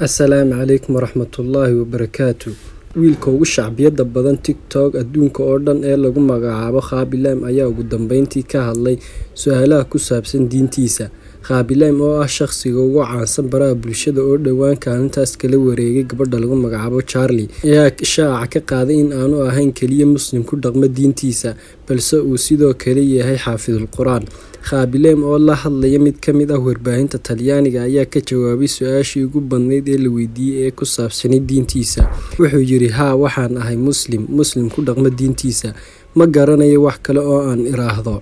Asalaamu calaykum waraxmatullaahi wabarakaatu. Wiilka ugu shacbiyadda badan TikTok adduunka oo dhan ee lagu magacaabo Khaby Lame ayaa ugu dambeyntii ka hadlay su'aalaha ku saabsan diintiisa. Khaby Lame oo ah shaqsiga ugu caansan baraha bulshada oo dhowaan kaalintaas kala wareegay gabadha lagu magacaabo Charli, ayaa shaaca ka qaaday in aanu ahayn kaliya Muslim ku dhaqma diintiisa, balse uu sidoo kale yahay xaafidul Qur'aan. Khaby Lame oo la hadlaya mid ka mid ah warbaahinta Talyaaniga ayaa ka jawaabay su'aashii ugu badnayd ee la weydiiyay ee ku saabsanayd diintiisa. Wuxuu yiri, "Haa, waxaan ahay Muslim, Muslim ku dhaqma diintiisa. Ma garanayo wax kale oo aan iraahdo."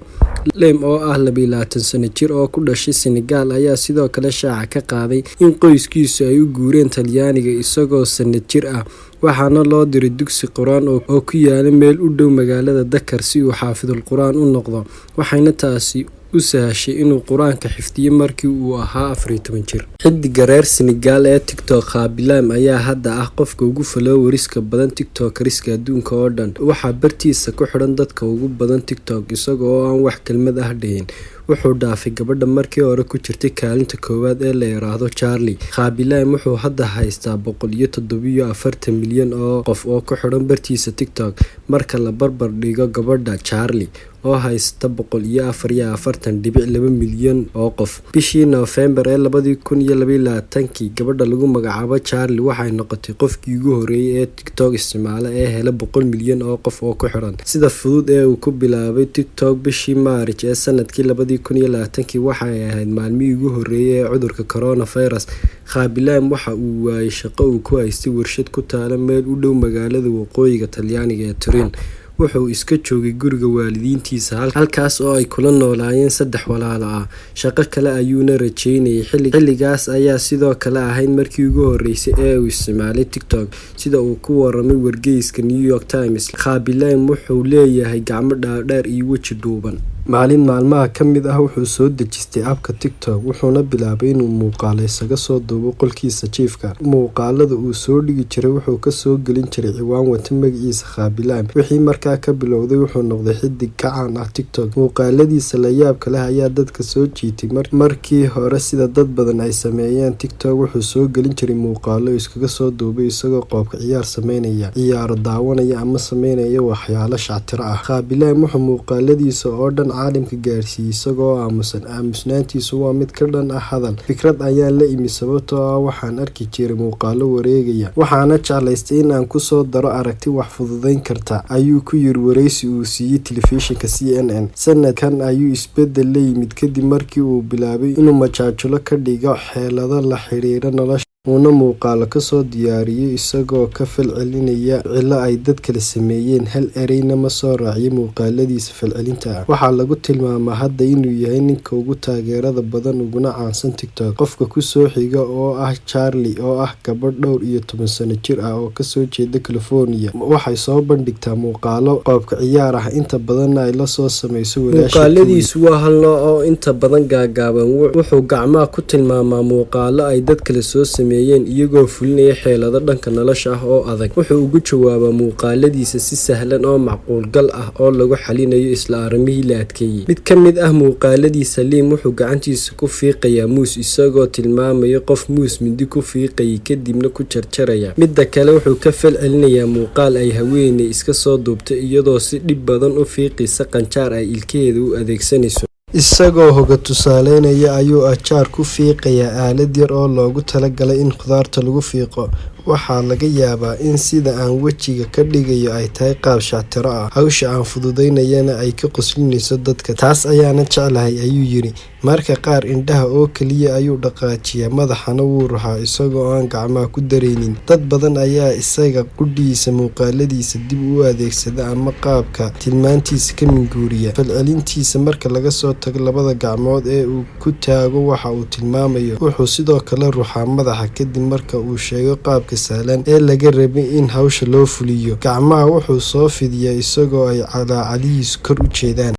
Lame oo ah 22 sano jir oo ku dhashay Senegal ayaa sidoo kale shaaca ka qaaday in qoyskiisu ay u guureen Talyaaniga isagoo sannad jir ah, waxaana loo diray dugsi Qur'aan oo ku yaalla meel u dhow magaalada Dakar si uu xaafidul Qur'aan u noqdo, waxayna taasi u sahashay inuu Qur'aanka xifdiyo markii uu ahaa 14 jir. Xiddiga reer Senegal ee TikTok Khaby Lame ayaa hadda ah qofka ugu followers-ka badan TikTokers-ka adduunka oo dhan. Waxaa bartiisa ku xidhan dadka ugu badan TikTok isaga oo aan wax kelmad ah dhihin. Wuxuu dhaafay gabadha markii hore ku jirtay kaalinta koowaad ee la yiraahdo Charli. Khaby Lame wuxuu hadda haystaa 147 milyan oo qof oo ku xidhan bartiisa TikTok, marka la barbar dhigo gabadha Charli oo haysata 144.2 milyan oo qof. Bishii Noofembar ee 2022, gabadha lagu magacaabo Charli waxay noqotay qofkii ugu horreeyay ee TikTok isticmaala ee hela 100 milyan oo qof oo ku xidhan. Sida fudud ee uu ku bilaabay TikTok bishii Maarich ee sanadkii 2020 waxay ahayd maalmihii ugu horreeyay ee cudurka coronavirus. Khaby Lame waxa uu waayay shaqo uu ku haystay warshad ku taalla meel u dhow magaalada waqooyiga Talyaaniga ee Turin. Wuxuu iska joogay guriga waalidiintiis halkaas oo ay kula noolaayeen saddex walaalo ah. Shaqo kale ayuuna rajeynayay. Xilligaas ayaa sidoo kale ahayd markii ugu horeysay ee uu isticmaalay TikTok, sida uu ku waramay wargeyska New York Times. Khaby Lame wuxuu leeyahay gacmo dhaadheer iyo weji dhuuban. Maalin maalmaha ka mid ah wuxuu soo dejistay app-ka TikTok, wuxuuna bilaabay inuu muuqaalo isaga soo duubo qolkiisa jiifka. Muuqaalada uu soo dhigi jiray wuxuu ka soo gelin jiray ciwaan wata magaciisa Khaby Lame. Wixii markaa ka bilowday wuxuu noqday xiddig ka caan ah TikTok. Muuqaaladiisa la yaabka leh ayaa dadka soo jiitay. Markii hore, sida dad badan ay sameeyaan TikTok, wuxuu soo gelin jiray muuqaallo uu iskaga soo duubay isagoo qoob ka ciyaar sameynaya, ciyaaro daawanaya ama sameynaya waxyaalo shactiro ah. Khaby Lame wuxuu muuqaaladiisa oo dhan caalamka gaarsiiyay isagoo aamusan. Aamusnaantiisu waa mid ka dhan ah hadal. "Fikrad ayaan la imi sababtoo ah waxaan arki jiray muuqaallo wareegaya, waxaana jeclaystay in aan ku soo daro aragti wax fududeyn karta," ayuu ku yiri wareysi uu siiyay telefishinka CNN. Sanadkan ayuu isbeddel la yimid kadib markii uu bilaabay inuu majaajilo ka dhigo xeelado la xiriira nolosha, uuna muuqaallo ka soo diyaariyo isagoo ka falcelinaya ficillo ay dad kale sameeyeen. Hal ereyna ma soo raaciyo muuqaaladiisa falcelinta ah. Waxaa lagu tilmaamaa hadda inuu yahay ninka ugu taageerada badan uguna caansan TikTok. Qofka ku soo xiga oo ah Charli, oo ah gabadh dhowr iyo toban sano jir ah oo kasoo jeeda California, waxay soo bandhigtaa muuqaallo qoob ka ciyaar ah, inta badanna ay la soo sameyso walaasheed. Muuqaaladiisu waa hal nooc oo inta badan gaagaaban. Wuxuu gacmaha ku tilmaamaa muuqaallo ay dad kale soo sameeyeen iyagoo fulinaya xeelado dhanka nolosha ah oo adag. Wuxuu uga jawaabaa muuqaaladiisa si sahlan oo macquul gal ah oo lagu xalinayo isla arrimihii la adkeeyay. Mid ka mid ah muuqaaladiisa, Lame wuxuu gacantiisa ku fiiqayaa muus isagoo tilmaamaya qof muus mindi ku fiiqayay kadibna ku jarjaraya. Midda kale, wuxuu ka falcelinayaa muuqaal ay haweeney iska soo duubtay iyadoo si dhib badan u fiiqaysa qanjaar ay ilkaheeda u adeegsanayso. Isagoo hoga tusaaleynaya ayuu ajaar ku fiiqayaa aalad yar oo loogu talagalay in khudaarta lagu fiiqo. "Waxaa laga yaabaa in sida aan wejiga ka dhigayo ay tahay qaab shactiro ah, hawsha aan fududeynayana ay ka qoslinayso dadka, taas ayaana jeclahay," ayuu yiri. Mararka qaar indhaha oo kaliya ayuu dhaqaajiyaa, madaxana wuu ruxaa isagoo aan gacmaha ku daraynin. Dad badan ayaa isaga qudhiisa muuqaaladiisa dib u adeegsada ama qaabka tilmaantiisa ka minguuriya. Falcelintiisa marka laga soo tago labada gacmood ee uu ku taago waxa uu tilmaamayo, wuxuu sidoo kale ruxaa madaxa kadib marka uu sheego qaabka sahlan ee laga rabay in hawsha loo fuliyo. Gacmaha wuxuu soo fidiyaa isagoo ay calaacalihiisu kor u jeedaan.